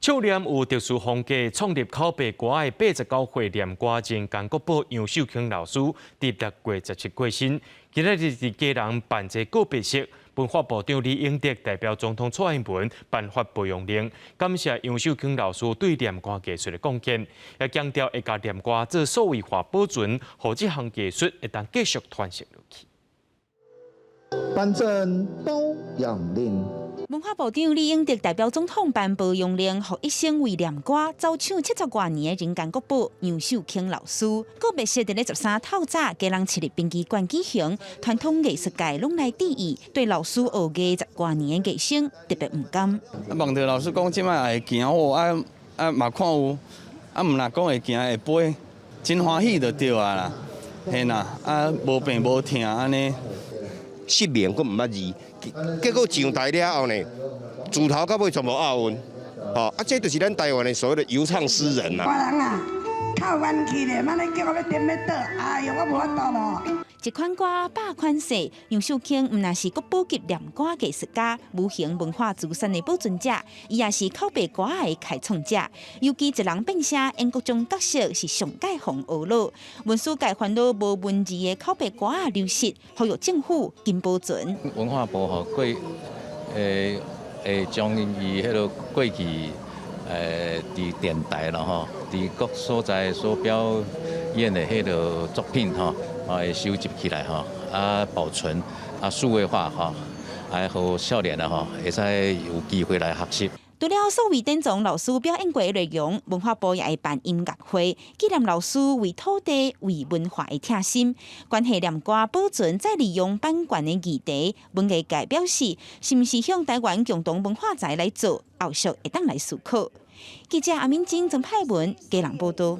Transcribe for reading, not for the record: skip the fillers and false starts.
唱念有特殊風格，創立口白歌的89歲念歌人間國寶楊秀卿老師，佇6月17過身。今仔日佇基隆辦這告別式，文化部長李永得代表總統蔡英文頒發褒揚令，感謝楊秀卿老師對念歌藝術的貢獻，也強調會共念歌做數位化保存，予這項藝術會當繼續傳承落去。頒贈褒揚令。文化部長李永得代表總統頒褒揚令，予一生為念歌走唱70外年的人間國寶楊秀卿老師。告別式佇咧13透早，基隆市立殯儀館舉行，傳統藝術界攏來致意，對老師學藝10外年的藝生特別毋甘。啊，望著老師講這擺會行哦，啊啊嘛看有，啊毋若講會行會飛，真歡喜就對啊啦，嘿啦，啊無病無疼按呢。失明閣毋捌字，結果上台了後呢，自頭到尾全部押韻，吼啊，這就是咱台灣的所謂的遊唱詩人啊。別人啊，靠彎去咧，按呢叫我欲顛欲倒，哎喲，我無法度咯。一款歌，百款勢，楊秀卿毋但是國寶級念歌藝術家，無形文化資產的保存者，伊也是口白歌的開創者。尤其一人變聲演各種角色，是上蓋予人學囉。文史界煩惱無文字的口白歌流失，呼籲政府緊保存。文化部吼過會將伊彼个過去佇電台啦吼，佇各所在所表演的彼个作品吼，啊會收集起來吼，啊保存啊數位化吼，啊予少年仔吼會使有機會來學習。除了數位典藏老師表演過的內容，文化部也會辦音樂會，紀念老師為土地、為文化的疼心。關係念歌保存再利用版權的議題，文藝界表示，是毋是向台灣共同文化財來做，後續會當來思考。記者阿敏晶、曾派文，基隆報導。